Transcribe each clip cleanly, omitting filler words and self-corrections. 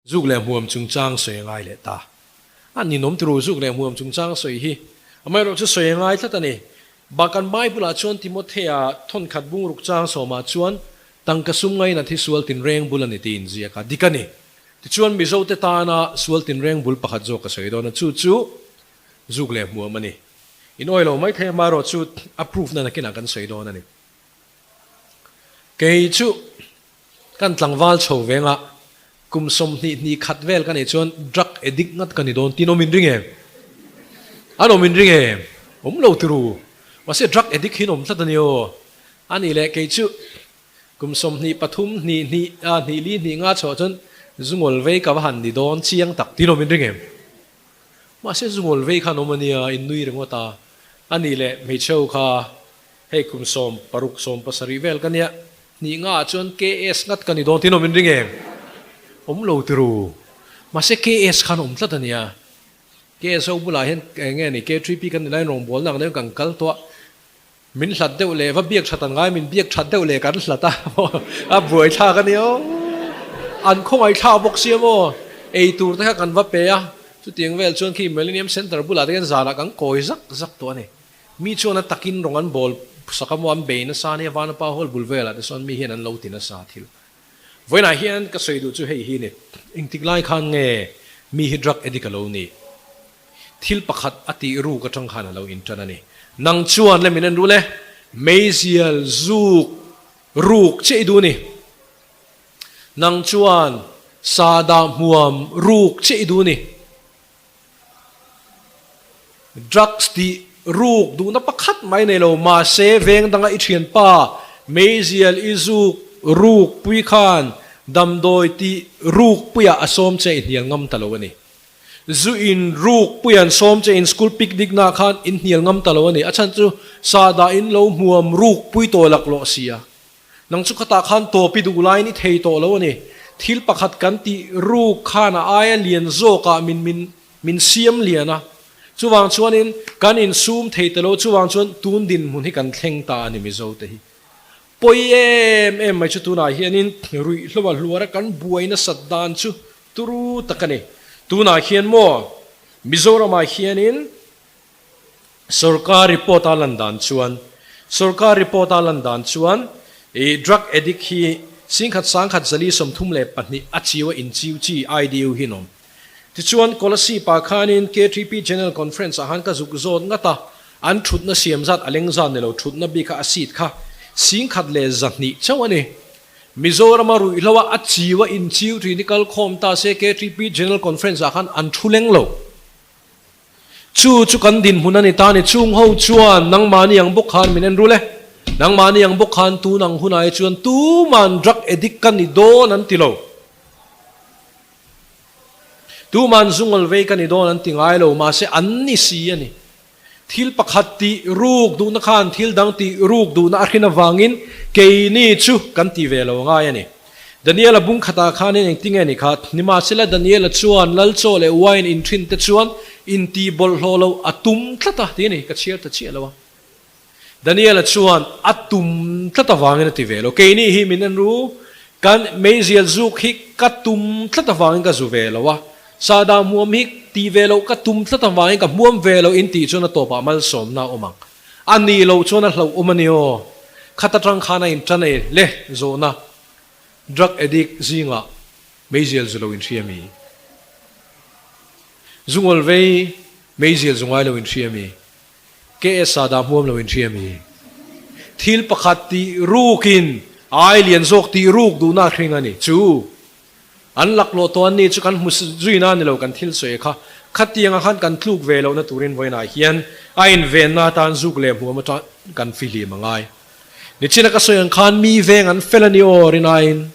Zuk leh hmuam chungchang sawi a ngai leh ta. A ninawm turu zuk leh hmuam chungchang sawi hi amaherawh chu sawi a ngai tlat a ni. Bak an Bible-ah chuan Timothea thawnkhat bungruk chang sawmah chuan tangka sum ngainat hi sual tinreng bul a ni tiin ziak a, dik a ni. Tichuan Mizote tana sual tinreng bul pakhat zawk ka sawi dawn a, chu chu zuk leh hmuam a ni. In awi lo mai thei amaherawh chu a proof na nakinah kan sawi dawn a ni. Kei chu Kan tlangval chho venga kum 20 hnih khat vel ka nih chuan drug addict ngat ka ni dawn tin awm in ring em? An awm in ring em? Awm lo tiru. Mahse drug addict hi an awm tlat a ni aw. A nih leh kei chu kum 23 hnih hnih a hnih li hnih nga chhoh chuan zungawl vei ka va han ni dawn chiang tak tin awm in ring em? Mahse zungawl vei kha an awm a nia, in nui ringawt a. A nih leh hmeichhe ho kha hei kum 16 17 vel ka nia, Hnih nga ah chuan KS ngat ka ni dawn tin awm in ring em? Awm lo tiru. Mahse KS khan awm tlat a nia. KS ho bulah hian eng nge ni K3P kan ni laiin rawngbawlna ang deuhin kan kal tawh a. Min hlat deuh leh va biak that an ngai min biak that deuh leh kan hlat a a buai thlak a nia aw. An khawngaih thlak bawk sia maw. Ei tur te kha kan va pe a. Chutiang vel chuan khi Millennium Centre bulah te hian zanah kan kawi zak zak tawh a ni. Mi chuan a takin rawng an bawl sak a maw an bei nasa ania Vanapa Hall bul velah te chuan mi hian an lo ti nasa thil. Vawiinah hian ka sawi duh chu hei hi ni. Engtik lai khan nge mi hi drug addict a lo nih? Thil pakhat a tih ruk atang khan a lo intan a ni. Nang chuan le min en rul e, meizial zuk ruk chiah i duh ni. Nang chuan sahdah hmuam ruk chiah i duh ni. Drugs tih ruk duhna pakhat mai nei lo, mahse veng danga i thianpa meizial i zuk ruk pui khan damdawi tih ruk puiah a sawm che i hnial ngam ta lo a ni. Zu in ruk puia an sawm che in school picnic naah khan in hnial ngam ta lo a ni. A chhan chu sahdah in lo hmuam ruk pui tawh laklawh si a. Nang chu khatah khan tawp i duh laiin i thei tawh lo a ni. Thil pakhat kan tih ruk khan a aia lian zawkah min min min siam lian a. Chuvang chuanin kan insum thei ta lo, chuvang chuan tun dinhmun hi kan thleng ta a ni Mizo te hi. Pawi em em mai chu tunah hianin ruihhlo a hluar a kan buai nasat dan chu turu tak a ni. Tunah hian maw Mizoramah hianin Sorkar report a lan dan chuan Sorkar report a lan dan chuan i drug addict hi singkhat sangkhat zali 32 a chiu a inchiu chi IDU hi an awm. Tichuan Kolasib ah khanin KTP General Conference ah khan ka zuk zawt ngat a, an thutna siam zat a leng zat ni lo thutna bik kha a seat kha 1200 chauh a ni. Mizorama ruihhlo a a chiu a inchiu thin hi kal khawm ta se KTP General Conference ah khan an thu leng lo. Chu chu kan dinhmun a ni ta ni. Chung ho chuan nangmahni ang bawk khan min en rul e. Nangmahni ang bawk khan tun ang hunah hi chuan tuman drug addict ka ni dawn an ti lo. Tuman zungawl vei ka ni dawn an ti ngai lo, mahse an ni si a ni. Thil pakhat tih ruk duhna khan thil dang tih ruk duhna a hrin avangin keini chu kan ti ve lo ngai a ni. Daniela bung khatah khanin engtinge ni kha? Nimahsela Daniela chuan lal chaw leh wine in thin te chuan intih bawlhhlawh loh a tum tlat a, ti a ni, ka chhiar ta chiah lo a. Daniela chuan a tum tlat avangin a ti ve lo. Keini hi min en ru, kan meizial zuk hi ka tum tlat avangin ka zu ve lo a, sahdah hmuam hi tih ve loh ka tum tlat avangin ka hmuam ve lo intih chuan a tawpah malsawmna a awm ang. A nih loh chuan a hlauh awm a ni aw. Khat atang khan a intan e le zawhna. Drug addict zingah meizial zu lo inhria mi? Zu ngawl vei meizial zu ngai lo inhria mi? KS ah dah hmuam lo inhria mi? Thil pakhat tih rukin ai lian zawk tih ruk duhna a hring a ni. Chu An laklawh tawh an ni chu kan hmu zui na ni lo kan thil sawi kha. Khatianga khan kan tluk ve lohna turin vawiinah hian a invenna atan zuk leh hmuam atang kan fihlim a ngai. Nichina ka sawi ang khan mi veng an fel a ni aw rinain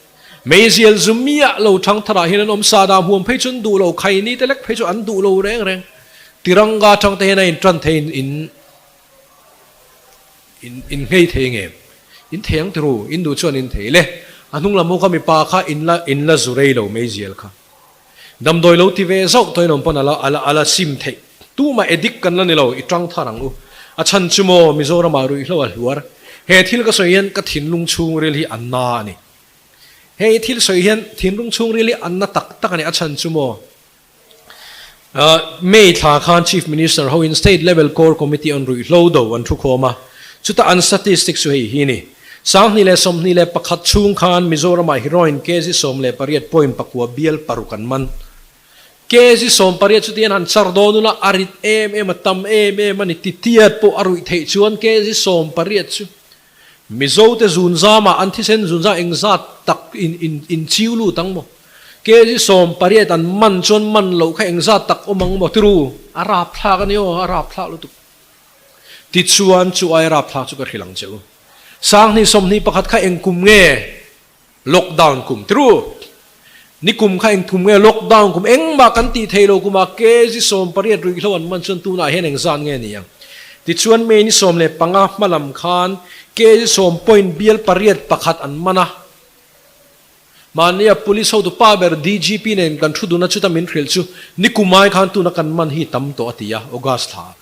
meizial zu miah lo thang tharah hian an awm sa dah hmuam phei chu an duh lo, khaini te lek phei chu an duh lo reng reng. Tiranga atang te hian a intan thei in In in nghei thei nge? In thei ang tiru, in duh chuan in thei le. A hnung lam ho kha mipa kha in la in la zu rei lo mai zial kha. Damdawi lo ti ve zauh tawhin awm pawn a la a la a la sim theih. Tumah addict kan la ni lo, i tang thar ang u. A chhan chu maw Mizoramah ruihhlo a hluar. He thil ka sawi hian ka thinlung chhungril hi a na a ni. Hei thil sawi hian thinlung chhungril hi an na tak tak a ni, a chhan chu maw? May thla khan Chief Minister hoin State Level Core Committee on Ruihhlo do an thukhawm a, chuta an statistics chu hei hi a ni. 2021 chhung khan Mizoramah heroin kg 18 point pakua bial paruk an man. Kg 18 chuti an han char dawn ula a rit em em a, tam em em a ni titiat pawh a ruih theih chuan kg 18 chu Mizote zunzamah an thisen zunzam engzat tak in in in chiu lut ang maw? Kg 18 an man chuan man loh kha engzat tak awm ang maw? Tiru, a rapthlak a ni aw, a rapthlak lutuk. Tichuan chu ai rapthlak chu ka hrilh ang che u. 2021 kha eng kum nge? Lockdown kum tiru. Ni kum kha eng thum nge lockdown kum engmah kan tih thei lo kumah kg 18 ruihhlo an man chuan tunah hian eng zan nge ni ang. Tichuan May ni 15 hmalam khan kg sawm point bial pariat pakhat an man a. Mahnia police hotu pa ber DGP nen kan thu dun a chuta min hrilh chu ni kum ai khan tuna kan man hi tam tawh a ti a August thla ah.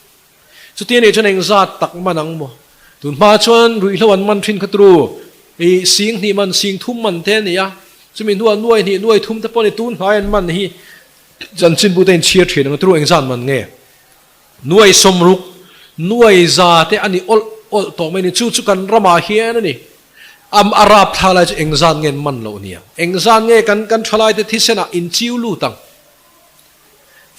Chuti anih chuan engzat tak man ang maw? Tun hma chuan ruihhlo an man thin kha turu i sing hnih man, sing thum man te a ni a, chumi hnuah nuai hnih, nuai thum te pawh ni tun hnai an man hi chanchinbu te inchhir thin ang turu engzat man nge? Nuai sawmruk, nuai za te a ni awlh awlh tawh mai ni, chu chu kan ramah hian a ni. Am a rap thla lai chu engzat nge an man loh nia? Engzat nge kan kan thalaite thisenah inchiu lut ang?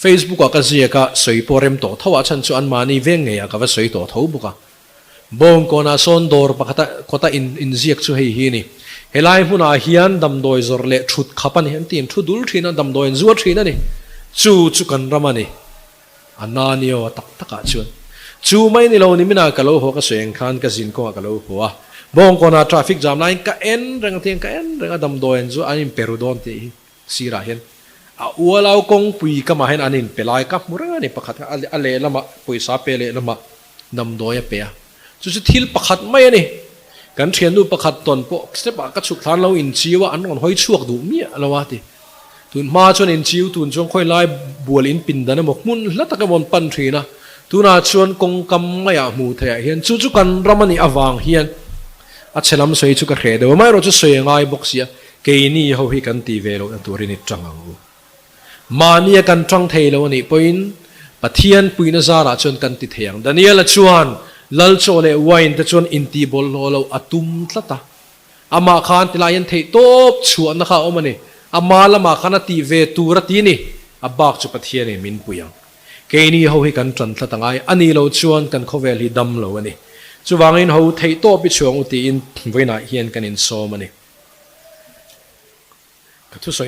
Facebook ah ka ziak a, sawi pawh rem tawh tho a chhan chu anmahni veng ngei ah ka va sawi tawh tho bawk a. Bawngkawn ah sawn dawr pakhat a kawt a in inziak chu hei hi a ni. Helai hmun ah hian damdawi zawrh leh thut khap a ni an ti in thu dul thin a, damdawi an zuar thin a ni. Chu chu kan ram a ni. A na ni aw a tak tak ah chuan. Chu mai ni lo ni min ah ka lo haw ka sawi ang khan ka zin kawng ah ka lo haw a. Bawngkawn ah traffic jam laiin ka en reng a tiang ka en reng a damdawi an zuar an in pe ru dawn tih hi. Sirah hian a ualau kawngpui kamah hian an inpe lai ka hmu reng a ni pakhat kha a lehlamah pawisa pe lehlamah damdawi a pe a chu chu thil pakhat mai a ni kan thiannu pakhat tawn pawh step ah ka chhuk thlan lo inchiu a an rawn hawi chhuak duh miah lo a ti tun hma chuan inchiu tun chuan khawi lai bual in pindan emaw hmun hla tak emaw an pan thin a tunah chuan kawngkam maiah hmuh theih ah hian chu chu kan ram a nih avang hian a chhe lam sawi chu ka hreh deuh a amaherawhchu sawi a ngai bawk sia. Keini ho hi kan ti ve lohna turin i tang ang u. Mahnia kan tang thei lo a nih pawhin Pathian puihna zarah chuan kan ti thei ang. Daniela chuan lal chaw leh wine te chuan intih bawlhhlawh loh a tum tlat a. Amah khan tilai hian theih tawp chhuahna kha a awm a ni. Ama lamah khan a tih ve tur a ti ni. A bak chu Pathianin min pui ang. Keini ho hi kan tan tlat angai a nih loh chuan kan khawvel hi dam lo a ni. Chuvangin ho theih tawp i chhuang u tiin vawiinah hian kan insawm a ni. Ka thusawi.